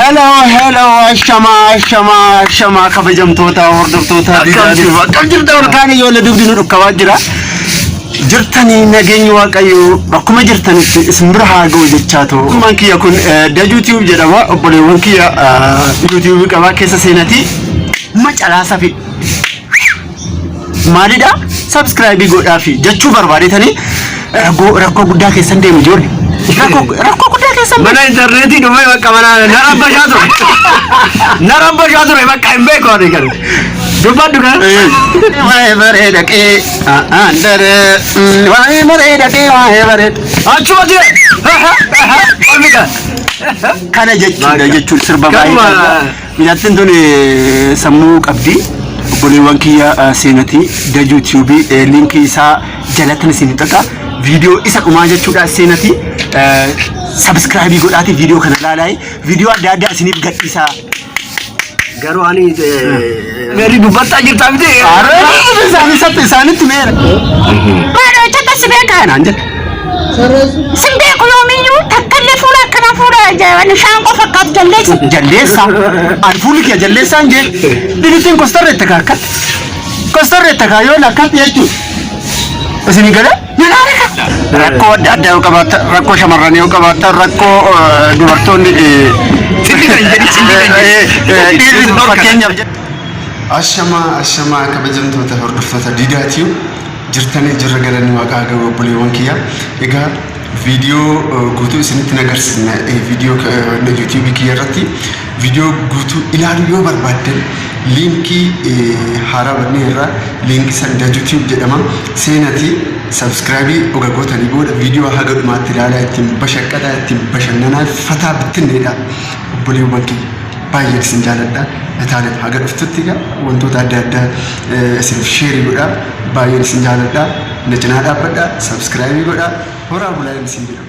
Hello, hello, ashamaa, ashamaa, ashamaa kabajamtoota hordoftoota Akkam jirtu? Akkam jirta olkaan ijoollee dugdi nu dhukkabaa jira. Jirtanii nageenyi Waaqayyoo bakkuma jirtanitti isin bira haa ga'u jechaa ta'u. Ummaan kiyya kun Dajuu Tube jedhama. Obboleewwan kiyya YouTube qabaa keessa seenatii macalaasaa fi maalidha subscribe godhaafi jechuu barbaadetanii rakkoo rakkoo guddaa keessan deemu ijoollee. Rakkoo rakkoo guddaa keessan Mana intarneetii dhufee bakka mana na rabbashaa ture. Na rabbashaa ture bakka hin beeku ani kan. Dubbadhu kan. Waa'ee bareeda qee andare waa'ee bareeda qee waa'ee bareeda. Achuma jira. Olmi kan. Kana jechuudha jechuun sirba baay'ee Kanuma. qabda. Mucattiin tun sammuu qabdi. Obboleewwan kiyya seenatii Dajuu Tube liinkii isaa jalattan isin tuqa. Viidiyoo isa dhumaa jechuudha seenatii subscribe godhaatii viidiyoo kana ilaalaa viidiyoo adda addaa isiniif gadhiisaa. Garuu ani meerri dubbattaa jirtaa miti. Isaanitti meera. Maadha jecha si beekaa Naan jedhe. Sin beeku yoomiyyuu takkallee fuula akkanaa fuula shaanqoo fakkaatu jalleessa. Jalleessa. Ani fuulli kiyya jalleessaan jee. Dhilittiin kostarra itti kaakkat. Kostarra itti kaa yoo lakkaatti jechuudha. Isinii galee? Rakkoo adda addaa yoo qabaattan, rakkoo shamarranii yoo qabaattan, rakkoo dubartoonni dhiirri fakkeenyaaf jedhu. Ashamaa ashamaa kabajamtoota hordoftoota Diidaa Tube jirtanii jirra galanni waaqaa gahu obboleewwan kiyya. Egaa viidiyoo guutuu isinitti agarsiisna viidiyoo yuutuubii kiyya irratti viidiyoo guutuu ilaaluu yoo barbaaddan liinkii haaraa bannee irraa liinkii san Dajuu Tube jedhama seenatii subscribe oga gootanii booda viidiyoo haga dhumaatti ilaalaa ittiin bashaqqataa ittiin bashannanaa fataa bittinneedha obboleewwan kiyya. Baay'een isin jaaladha. Itaaleen haga dhuftutti egaa wantoota adda addaa isiniif share godha. Baay'een isin jaaladha. Na cinaa dhaabbadha. Subscribe godha. Horaa bulaa isin jedha.